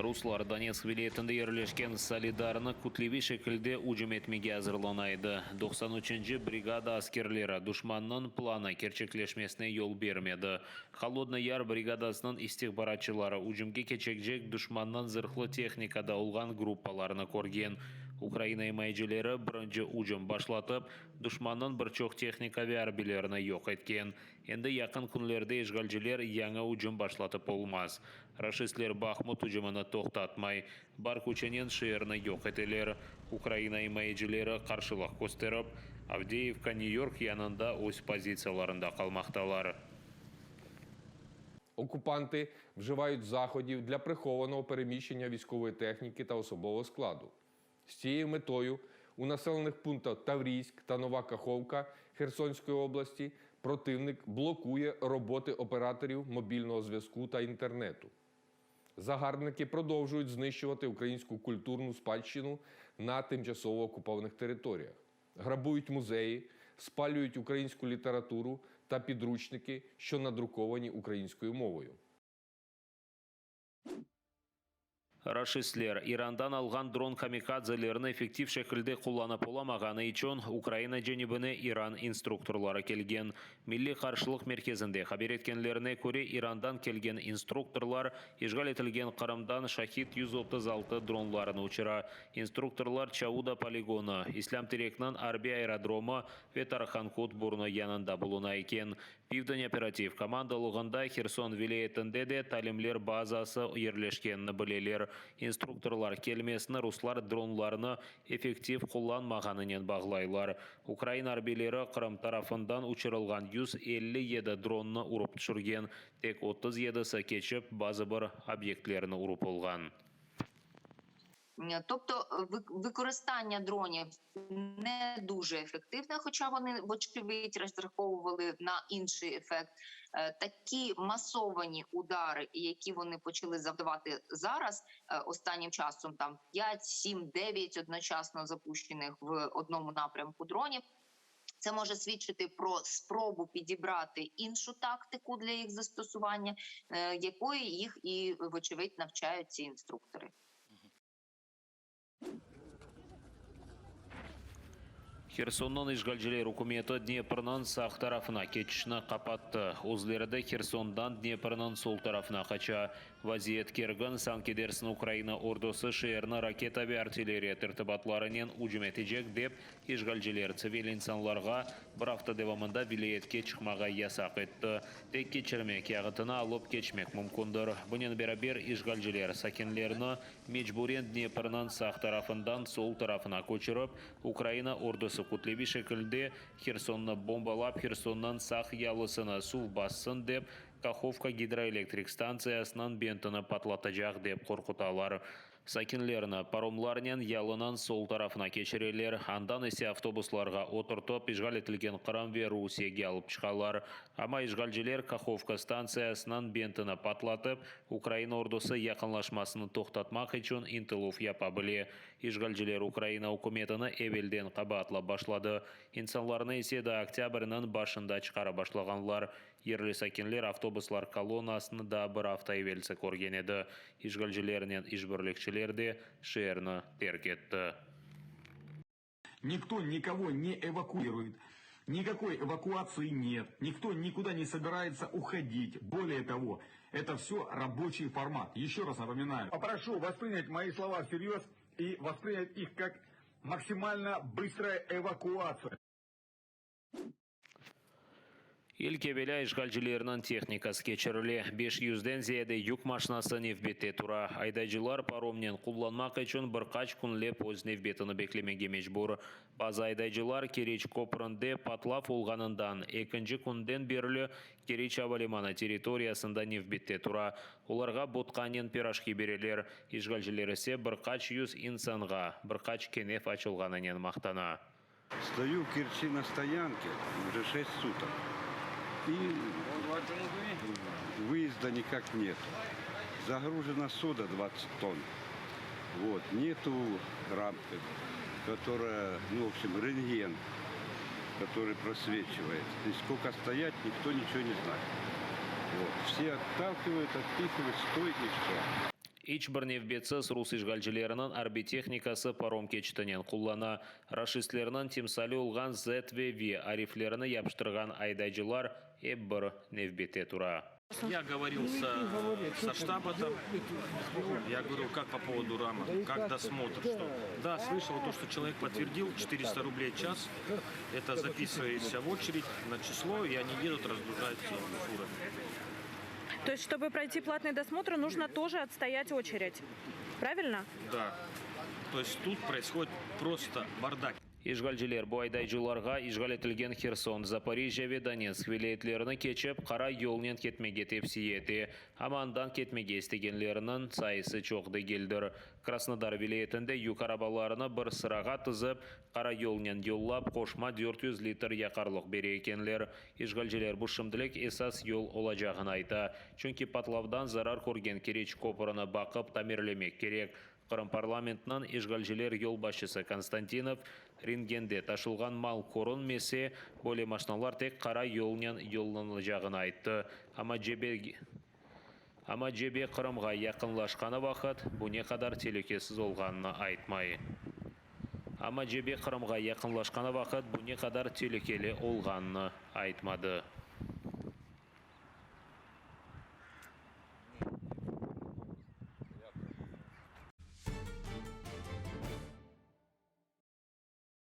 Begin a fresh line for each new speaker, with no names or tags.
Ruslar Donetsk vilâyetinde yerleşken Soledarnı kütleviy şekilde ücüm etmege azırlana edi. Doqsan üçünci brigada askerleri duşmannıñ planı kerçekleşmesine yol bermedi. Holodnıy Yar brigadasınıñ istihbaratçıları ücümge keçecek duşmannıñ zırhlı tehnikada olğan gruppalarını körgen. Ukraina imayecileri birinci ücüm başlatıp, duşmannıñ bir çoq tehnika ve arbiylerini yoq etken. Endi yaqın künlerde işğalciler yañı ücüm başlatıp olmaz. Raşistler Bahmut ücümini toqtatmay, bar küçünen şeerni yoq eteler. Ukraina imayecileri qarşılıq kösterip, Avdeyevka, Nyu-York yanında öz pozitsiyalarında qalmaqtalar.
Окупанти вживають заходів для прихованого переміщення військової техніки та особового складу. З цією метою у населених пунктах Таврійськ та Нова Каховка Херсонської області противник блокує роботи операторів мобільного зв'язку та інтернету. Загарбники продовжують знищувати українську культурну спадщину на тимчасово окупованих територіях, грабують музеї, спалюють українську літературу та підручники, що надруковані українською мовою.
Raşistler, İrandan alğan dron-kamikadzelerini effektiv şekilde qullanıp olamağanı içün Ukraina cenübine İran instruktorları kelgen. Milliy qarşılıq merkezinde haber etkenlerine köre, İrandan kelgen instruktorlar işğal etilgen Qırımdan Şahid 136 dronlarını uçura. İnstruktorlar Çauda poligonı, İslâm Terekniñ arbiy aerodromı ve Tarhankut burnu yanında buluna eken. Pivden operativ komandalığında Herson vilâyetinde de talimler bazası yerleşkenini bileler. İnstruktorlar kelmesini ruslar dronlarnı effektiv qullanmağanınen bağlaylar. Ukraina arbiyleri Qırım tarafından uçurılğan 157 dronnı urıp tüşürgen, tek 37-si keçip bazı bir obyektlerni urıp olğan.
Тобто використання дронів не дуже ефективне, хоча вони, вочевидь, розраховували на інший ефект. Такі масовані удари, які вони почали завдавати зараз, останнім часом, там 5, 7, 9 одночасно запущених в одному напрямку дронів, це може свідчити про спробу підібрати іншу тактику для їх застосування, якої їх і, вочевидь, навчають ці інструктори.
Hersonnıñ işğalciler ükümeti Dneprniñ sağ tarafına keçişni qapattı. Özleri de Hersondan Dneprniñ sol tarafına qaça. Vaziyet kergin, sanki dersin Ukraina ordusı şeerni raketa ve artilleriya tertibatlarınen ücüm etecek, dep işğalciler tsivil insanlarğa bir afta devamında vilâyetke çıqmağa yasaq etti. Tek keçirme kâğıtını alıp keçmek mümkündir. Bunen beraber, işğalciler sakinlerni mecburen Dneprniñ sağ tarafından sol tarafına köçürip, Ukraina ordusı kütleviy şekilde Hersonnı bombalap, Hersonnıñ sağ yalısını suv bassın dep, Kahovka gidroelektrik stantsiyasınıñ bentini patlatacaq, dep qorqutalar. Sakinlerni paromlarnen yalınıñ sol tarafına keçireler, andan ise avtobuslarğa oturtıp, işğal etilgen Qırım ve Rusiyege alıp çıqalar. Amma işğalciler Kahovka stantsiyasınıñ bentini patlatıp, Ukraina ordusı yaqınlaşmasını toqtatmaq içün ıntıluv yapa bile. İşğalciler Ukraina ükümetini evelden qabaatlap başladı, insanlarnı ise daa oktâbrniñ başında çıqara başlağanlar. Yerli sakinler avtobuslar kolonnasını daa bir afta evelsi körgen edi. İşğalcilernen işbirlikçiler de şeerni terk etti.
Nikto nikogo ne evakuiruet, nikakoy evakuatsii net, nikto nikuda ne sobirayetsya uhodit, bolee togo, eto vsyo raboçiy format, eşço raz napominayu. Poprošu vosprinyat moi slova vseryöz i vosprinyat ih kak maksimalno bıstraya evakuatsiya.
İlk evelâ işğalcilerniñ tehnikası keçirile. Beş yüzden ziyade yük maşinası nevbette tura. Aydaycılar paromnen qullanmaq içün bir qaç künlep öz nevbetini beklemege mecbur. Bazı aydaycılar Keriç köpründe patlav olğanından ekinci künden berli Keriç ava limanı territoriyasında nevbette tura. Olarğa botqanen pirojki bereler, işğalciler ise bir qaç yüz insanğa bir qaç kenef açılğanınen maqtana.
Стою в Керчи на стоянке уже 6 суток. И выезда никак нет. Загружена сода 20 тонн. Вот. Нету рампы, которая, ну, в общем, рентген, который просвечивает. И сколько стоять, никто ничего не знает. Вот. Все отталкивают, отпихивают, стой и все.
İç bir nevbetsiz rus işğalcileriniñ arbiy tehnikası parom keçitinen qullana. Raşistlerniñ timsali olğan Z ve V ariflerini yapıştırğan aydaycılar ep bir nevbette tura.
Я говорил со, со штаба там, я говорил, как по поводу рамок, как досмотр, что. Да, слышал то, что человек подтвердил, 400 рублей час, это записываешься в очередь на число, и они едут, разгружают все фуры.
То есть, чтобы пройти платный досмотр, нужно тоже отстоять очередь. Правильно?
Да. То есть тут происходит просто бардак.
İşğalciler bu aydaycılarğa işğal etilgen Herson, Zaporijjâ ve Donetsk vilâyetlerini keçip, qara yolnen ketmege tevsiye ete. Amma andan ketmege istegenlerniñ sayısı çoq degildir. Krasnodar vilâyetinde yük arabalarını bir sırağa tizip, qara yolnen yollap, qoşma 400 litr yaqarlıq bere ekenler. İşğalciler bu şimdilik esas yol olacağını ayta. Çünki patlavdan zarar körgen Keriç köprüni baqıp tamirlemek kerek. Qırım parlamentiniñ işğalciler yolbaşçısı Konstantinov rentgende taşılğan mal körünmese, böyle maşinalar tek qara yolnen yollanılacağını ayttı. Amma cebe Amma cebe Qırımğa yaqınlaşqanı vaqıt bu ne qadar telükesiz olğanını aytmay. Amma cebe Qırımğa yaqınlaşqanı vaqıt bu ne qadar telükeli olğanını aytmadı.